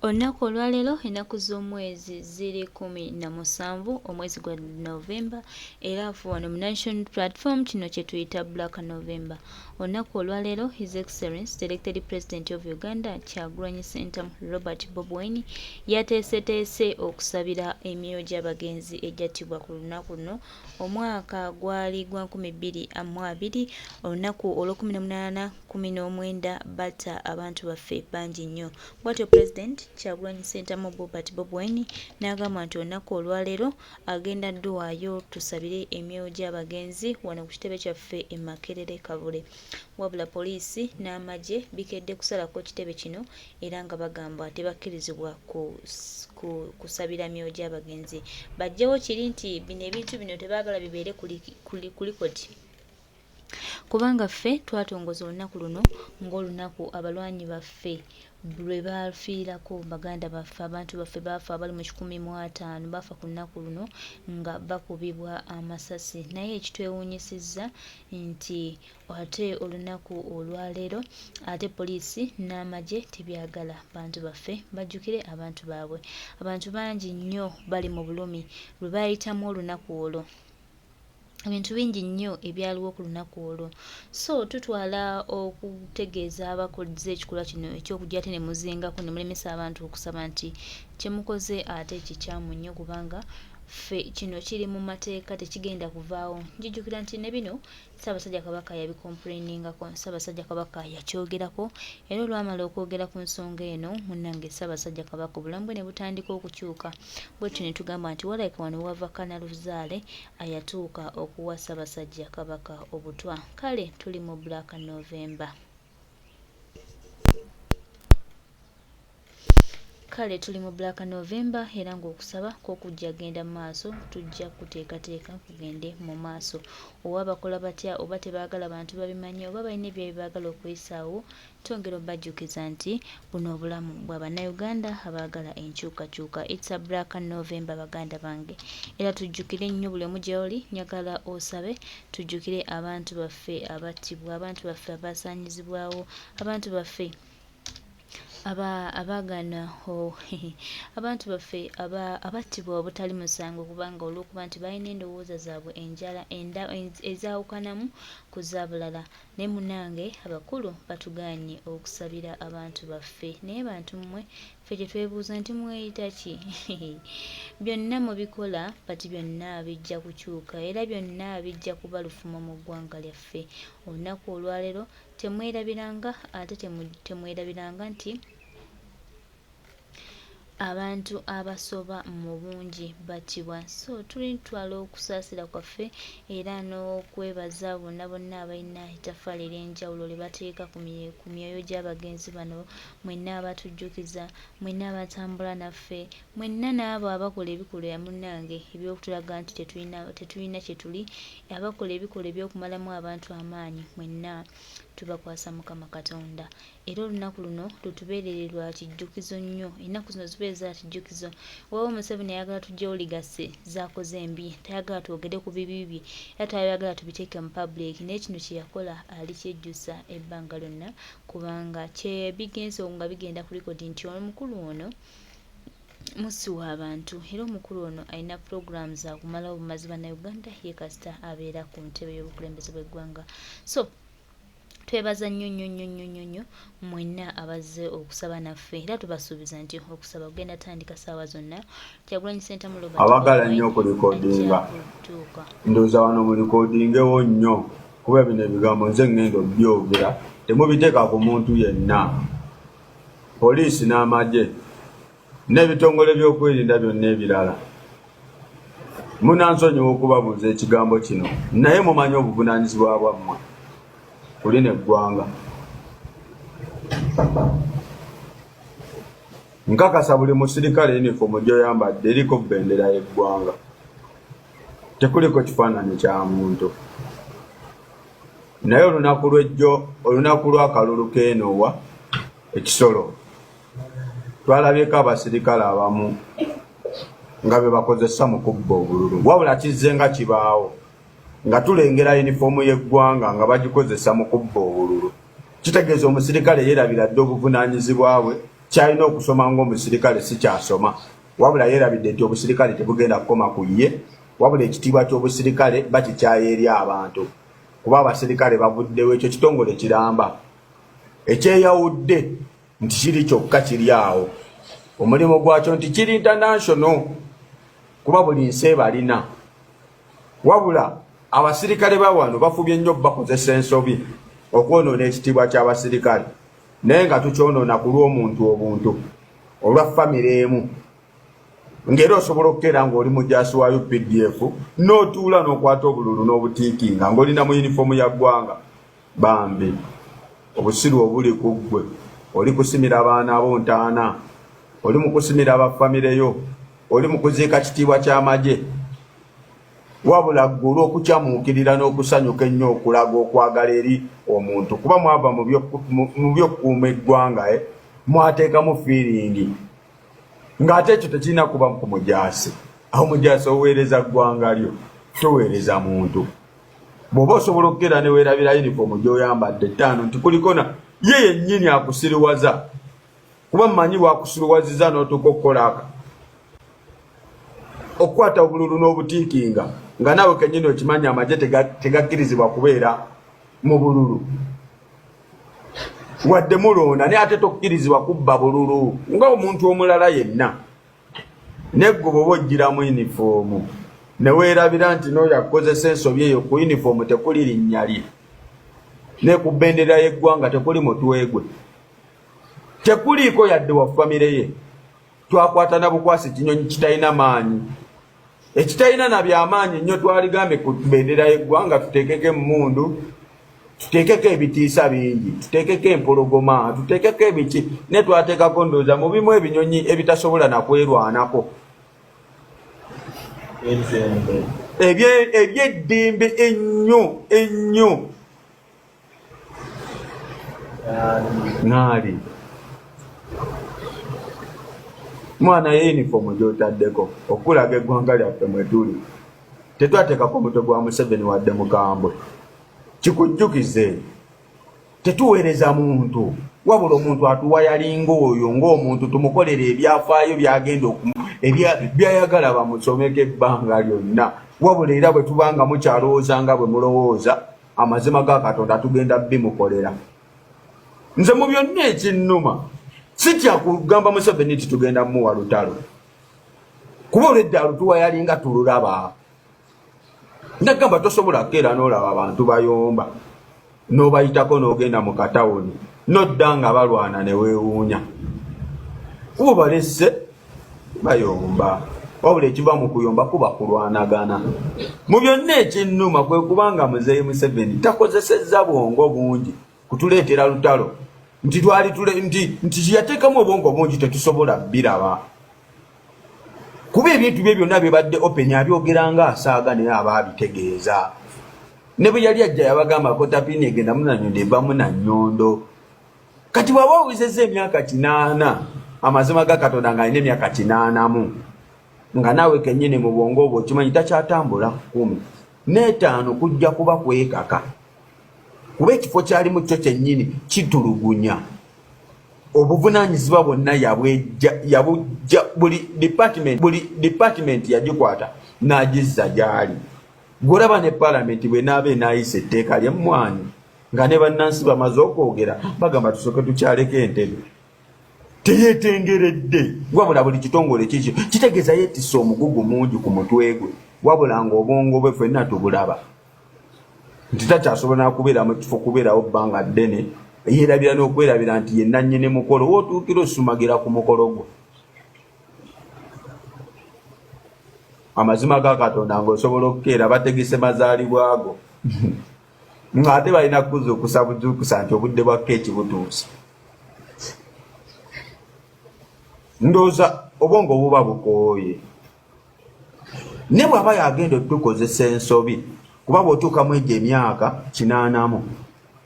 Olunaku olwaleero ennaku z'omwezi ziri 17 omwezi gwa November era ffe wano mu Nation Platform kino kye tuyita Black November. Olunaku olwaleero His Excellence the Elected President of Uganda Kyagulanyi Ssentamu Robert Bobi Wine yateeseteese okusabira emyoyo gy'abagenzi egyattibwa ku lunaku luno omwaka gwali gwa 2020 olunaku olw'ekumi n'omunaana 19 batta abantu baffe bangi nnyo. Bwatyo Pulezidenti Kyagulanyi Ssentamu Bobert Bobi Wine n'agamba nti olunaku olwaleero agenda duwaayo tusabire emyoyo gy'abagenzi wano ku kitebe kyaffe e Makerere Kavule. Wabula poliisi n'amagye bikedde kusalako kitebe kino era nga bagamba tebakkirizibwa kusabira myoyo gy'abagenzi. Baggyewo kiri nti bino ebintu bino tebaagala bibeere ku likodi. Kubanga ffe twatongoza olunaku luno ng'olunaku abalwanyi baffe lwe baafiirako, baganda baffe, abantu baffe baafa abali mu 150 baafa ku lunaku luno nga bakubibwa amasasi. Naye ekitwewuunyisizza nti ate olunaku olwaleero ate poliisi n'amagye tebyagala bantu baffe bajjukire abantu baabwe. Abantu bangi nnyo bali mu bulumi lwe baayitamu olunaku olwo. Ebintu bingi nnyo ebyaliwo ku lunaku olwo. So tutwala okutegeeza abakoze ekikolwa kino eky'okujja ate ne muzingako ne mulemesa abantu okusaba nti kye mukoze ate kikyamu nnyo kubanga ffe kino kiri mu mateeka tekigenda kuvaawo. Njijjukira nti ne bino Ssaabasajja Kabaka yabikompuleyningako, Ssaabasajja Kabaka yakyogerako era olwamala okwogera ku nsonga eno munnange Ssaabasajja Kabaka obulamu bwe ne butandika okukyuka bwetutyo ne tugamba nti walabika wano wava Kanaluzaale ayatuuka okuwa Ssaabasajja Kabaka obutwa. Kale tuli mu Black November. Kale tuli mu Black November era ng'okusaba kwo kujja genda mu maaso, tujja kuteekateeka kugende mu maaso. Oba bakola batya, oba tebaagala bantu babimanye, oba balina ebyabwe bye baagala okuyisaawo, twongera obajjukiza nti buno obulamu bwa Bannayuganda abaagala enkyukakyuka. It's a Black November baganda bange. Era tujjukire nnyo buli omu gy'oli, njagala osabe tujjukire abantu baffe abattibwa, abantu baffe abaasaanyizibwawo, abantu baffe aba abaagaana oh, abantu baffe aba abattibwa obutali musango kubanga olw'okuba nti balina endowooza zaabwe enjala enda ezaawukanamu ku z'abalala. Naye munange abakulu batugaanye okusabira abantu baffe. Naye bantu mmwe ffe kye twebuuza nti mweyita ki? Byonna mubikola but byonna bijja kukyuka era byonna bijja kuba lufumo mu ggwanga lyaffe. Olunaku olwaleero Temwerabiranga ate temwerabiranga nti abantu abasoba mu bungi battibwa. So tulitwala okusaasira kwaffe era n'okwebaza bonna bonna abalina ettaffaali ery'enjawulo lye bateeka ku myoyo gy'abagenzi bano, mwenna abatujjukiza, mwenna abatambula naffe, mwenna n'abo abakola ebikolwa munnange eby'okutulaga nti tetulina tetulina kye tuli, abakola ebikolwa eby'okumalamu abantu amaanyi mwenna tubakwasa Mukama Katonda. Era olunaku luno lutubeerere lwa kijjukizo nnyo. Ennaku zino zibeere za kijjukizo. Waliwo Museveni ayagala tuggyewo legacy z'akoze embi, tayagala twogere ku bibi bye era tayagala tubiteeke mu public naye kino kye yakola alikyejjusa ebbanga lyonna kubanga kye bigenze nga bigenda ku record nti omukulu ono mussi wa bantu era omukulu ono alina pulogulaamu za kumalawo bumazi Bannayuganda ye kasita abeera ku ntebe y'obukulembeze bw'eggwanga. So twebaza nnyo nnyo nnyo nnyo nnyo nnyo mwenna abazze okusaba naffe era tubasuubiza nti okusaba kugenda tandika saawa zonna. Kyagulanyi Ssentamu Robert Abagala Bobi ennyo Wine ajja okulikodinga kutuuka. Ndowooza wano mulikodingewo nnyo kuba bino ebigambo nze ŋŋenda obyogera temubiteeka ku muntu yenna. Poliisi n'amagye n'ebitongole by'okwerinda byonna ebirala munansonyiwa okubabuuza ekigambo kino naye mumanyi obuvunaanyizibwa bwammwe kulino eggwanga. Nkakasa buli musirikale yunifoomu gy'oyambadde eriko bendera y'eggwanga tekuliko kifaananyi kya muntu. Naye olunaku lw'ejjo olunaku lw'akalulu k'enowa ekisolo twalabyeko abasirikale abamu nga be bakozesa mu kubba obululu wabula kizze nga kibaawo nga tulengera yunifoomu y'eggwanga nga bagikozesa mu kubba obululu. Kitegeeza omusirikale yeerabira dda obuvunaanyizibwa bwe. Kyalina okusoma ng'omusirikale si kyasoma, wabula yeerabidde nti obusirikale tebugenda kukoma ku ye, wabula ekitiibwa ky'obusirikale bakikyaya eri abantu kuba abasirikale bavuddewo. Ekyo kitongole kiramba ekyeyawudde nti kiri kyokka kiri awo, omulimu gwakyo nti kiri international kuba buli nsi ebalina. Wabula abasirikale ba wano bafubye nnyo bakozesa ensobi okwonoona ekitiibwa ky'abasirikale, naye nga tukyonoona ku lw'omuntu obuntu olwa famire emu, ng'era osobola okukeera ng'oli mujaasi wa UPDF n'otuula n'okwata obululu n'obutiikinga ng'olina mu yunifoomu ya ggwanga. Bambi obusiru obuli ku ggwe, oli kusimira baana bo ntaana, oli mu kusimira ba famire yo, oli mu kuziika kitiibwa ky'amagye. Wabula ggwe olw'okukyamuukirira n'okusanyuka ennyo okulaga okwagala eri omuntu, kuba mwava mu by'okukuuma eggwanga, mwateekamu fiiringi ng'ate ekyo tekirina kuba ku mujaasi. Awo mujaasi oweereza ggwanga lyo, toweereza muntu. Bw'oba osobola okukeera ne weerabira yunifoomu gy'oyambadde ttaano nti kuliko na ye yennyini akusiriwaza, kuba mmanyi bw'akusiriwaziza n'otuuka okukola aka okukwata obululu n'obutiikinga nga naawe kennyini okimanyi amagye tegakkirizibwa kubeera mu bululu wadde mulonda, naye ate tokkirizibwa kubba bululu ng'omuntu omulala yenna. Naye ggwe bw'oba ojjiramu yunifoomu ne weerabira nti n'oyo akukozesa ensobi eyo, ku yunifoomu tekuli linnya lye, ne ku bendera y'eggwanga tekuli mutwe gwe, tekuliiko yadde wa famire ye. Twakwata na bukwasi kinyonyi kitalina maanyi, ekitalina na byamaanyi nnyo. Twaligambye ku bendera y'eggwanga tuteekeko emmundu, tuteekeko ebitiisa bingi, tuteekeko empologoma, tuteekeko ebiki, naye twateekako ndowooza mu bimu ebinyonyi ebitasobola nakwerwanako, ebyeddembe ennyo ennyo. Ŋŋaali mwana ye yunifoomu gy'otaddeko okulaga eggwanga lyaffe mwe tuli, tetwateekako omutwe gwa Museveni wadde mukambwe. Kikujjukize, tetuweereza muntu, wabula omuntu atuwa yalinga oyo ng'omuntu tumukolere ebyafaayo byagenda byayagala bamusomeko ebbanga lyonna. Wabula era bwe tuba nga mukyalowooza nga bwe mulowooza, amazima ga Katonda tugenda bimukolera. Nze mu byonna ekinnuma sitya kugamba Museveni nti tugenda mumuwa lutalo, kuba olwedda alutuwa yalinga tululaba. Nagamba tosobola kukeera n'olaba abantu bayomba n'obayitako n'ogenda mu katawuni n'odda nga balwana ne weewuunya, kuba balesse bayomba, wabula ekiva mu kuyomba kuba kulwanagana. Mu byonna ekinnuma kwe kubanga Muzeeyi Museveni takozesezza bwongo bungi kutuleetera lutalo, nti twali tule nti yateekamu obwongo bungi tetusobola biraba, kuba ebintu bye byonna bibadde open, abyogera nga asaaga, naye aba abitegeeza. Ne bwe yali ajja yabagamba kotapini egenda munanyondo eva munanyondo. Kati bw'aba owezezza emyaka 80, amazima ga Katonda ng'alina emyaka 80, nga naawe kennyini mu bwongo obwo okimanyi takyatambula 15 kujja kuba kwekaka, kuba ekifo kyalimu kyo kyennyini kitulugunya. Obuvunaanyizibwa bwonna yabujja buli department yagikwata n'agizza gy'ali. Gw'olaba ne palamenti bw'enaaba enaayisa etteeka ly'emmwanyi nga ne bannansi bamaze okwogera, bagamba tusooke tukyaleko entebe. Teyeetengeredde, wabula buli kitongole kikyo kitegeeza yeetisse omugugu mungi ku mutwe gwe, wabula ng'obwongo bwe ffenna tubulaba nti takyasobola nakubeera mu kifo kubeerawo bbanga ddene. Yeerabira n'okwerabira nti ye nannyini mukolo, w'otuukira osumagira ku mukolo gwo. Amazima ga Katonda ng'osobola okukeera bategese mazaalibwa go ng'ate balina kuzuukusa buzuukusa nti obudde bwa keeki butuuse. Ndowooza obwongo buba bukooye, ne bw'aba yagenda otukozesa ensobi, kuba bw'otuukamu egyo emyaka 80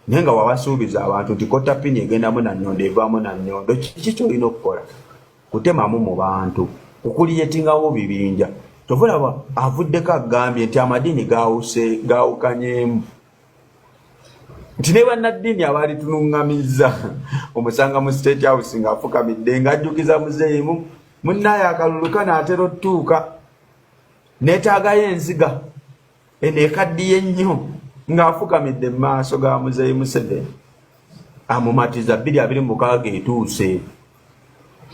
naye nga wabasuubiza abantu nti kotapini egendamu nannyondo evaamu nannyondo, kiki kyolina okukola? Kutemamu mu bantu, kukuliyetingawo bibinja. Kyova olaba avuddeko agambye nti amadiini gaawukanyeemu. Nti ne bannaddiini abaali tunuŋŋamizza omusanga mu State House ng'afukamidde ng'ajjukiza muzeeyi munnaaye akalulu kanaatera otutuuka, neetaagayo enziga eno ekaddiye nnyo, ng'afukamidde mu maaso ga muzeeyi Museveni amumatiza 2026 etuuse.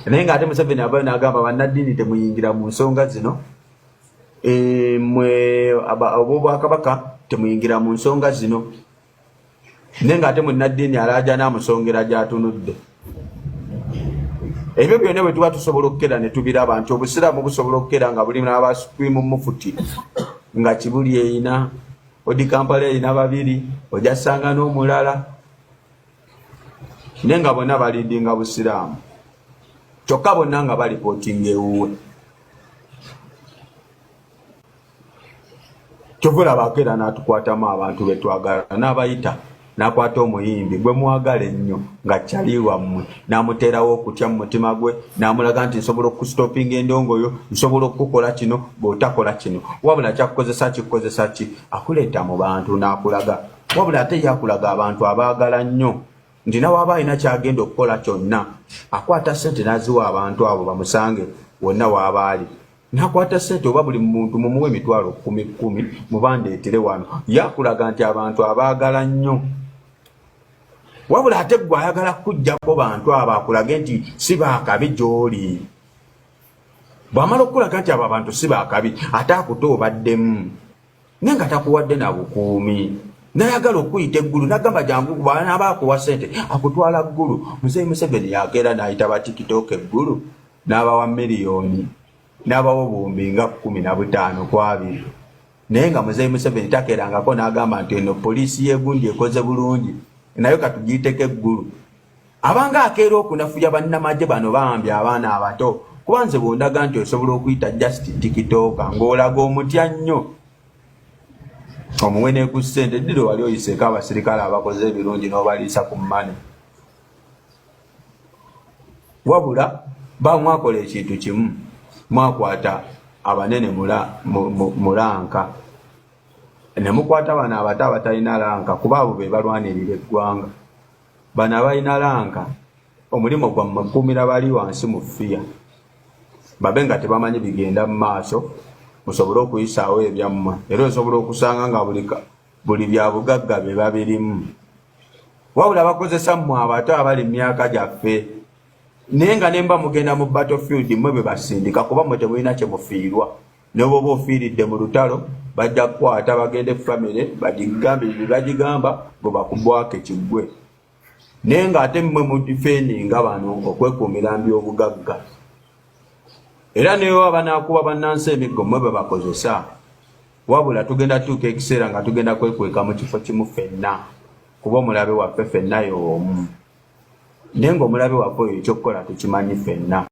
Naye ng'ate Museveni avayo n'agamba, "Bannaddiini temuyingira mu nsonga zino, mwe obwobwakabaka temuyingira mu nsonga zino." Naye ng'ate munnaddiini alaaja n'amusongera gy'atunudde. Ebyo byonna bwe tuba tusobola okukera ne tubiraba nti Obusiraamu busobola okukera nga buli n'aba supreme mufti, nga Kibuli erina odi, Kampala erina babiri, ojasanga n'omulala, naye nga bonna baleadinga Busiraamu, kyokka bonna nga bareportinga ewuwe. Kyova olaba akeera n'atukwatamu abantu betwagala n'abayita, n'akwata omuyimbi gwe mwagala ennyo nga kyali wammwe, n'amuteerawo okutya mu mutima gwe, n'amulaga nti, "Nsobola okustopinga endongo yo, nsobola okukukola kino bw'otakola kino." Wabula kyakukozesa kikukozesa ki? Akuleeta mu bantu n'akulaga. Wabula ate ye akulaga abantu abaagala nnyo nti nawaaba alina kyagenda okukola kyonna, akwata ssente n'aziwa abantu abo bamusange wonna waaba ali, nakwata ssente, oba buli muntu mumuwe 100,000 10,000, mubandeetere wano. Yakulaga nti abantu abaagala nnyo. Wabula ate gwe ayagala kujjako bantu abo akulage nti si baakabi gy'oli. Bw'amala okukulaga nti abo abantu si baakabi, ate akuta obaddemu, naye nga takuwadde na bukuumi, nayagala okuyita eggulu, nagamba jangu, bwanaaba akuwa ssente akutwala ggulu. Muzeeyi Museveni yakeera n'ayita ba TikTok eggulu, n'abawa miliyoni, n'abawa 15,000 ku 20. Naye nga muzeeyi Museveni takerangako n'agamba nti eno poliisi y'egundi ekoze bulungi, naye katugiyiteko eggulu. Abanga akeera okunafuya bannamagye bano bambi abaana abato, kuba nze bwondaga nti osobola okuyita just TikToker ng'olaga omutya nnyo, omuwe ne ku ssente. Ddiro wali oyiseeko abasirikale abakoze ebirungi n'obaliisa ku money? Wabula bamwakola ekintu kimu, mwakwata abanene mu rank, ne mukwata bano abato abatalina rank, kuba abo be balwanirira eggwanga. Bano abalina rank, omulimu gwammwe kukuumira bali wansi mu fear, babe nga tebamanyi bigenda mu maaso, musobole okuyisaawo ebyammwe. Era osobola okusanga nga buli byabugagga bye babirimu, wabula bakozesa mmwe abato abali mu myaka gyaffe. Naye nga nemba mugenda mu battlefield, mmwe bwe basindika, kuba mmwe temulina kye mufiirwa. Ne bwoba ofiiridde mu lutalo, bajja kukwata bagende famire bagigambe bye bagigamba, bwe bakubwake kiggwe. Naye ng'ate mmwe mudefendinga bano okwekuumira byobugagga. Era newe banaakuba bannansi emiggo, mmwe bwe bakozesa. Wabula tugenda tuuka ekiseera nga tugenda kwekweka mu kifo kimu ffenna, kuba omulabe waffe ffenna y'omu. Naye ng'omulabe waffe oyo ekyokukola tukimanyi ffenna.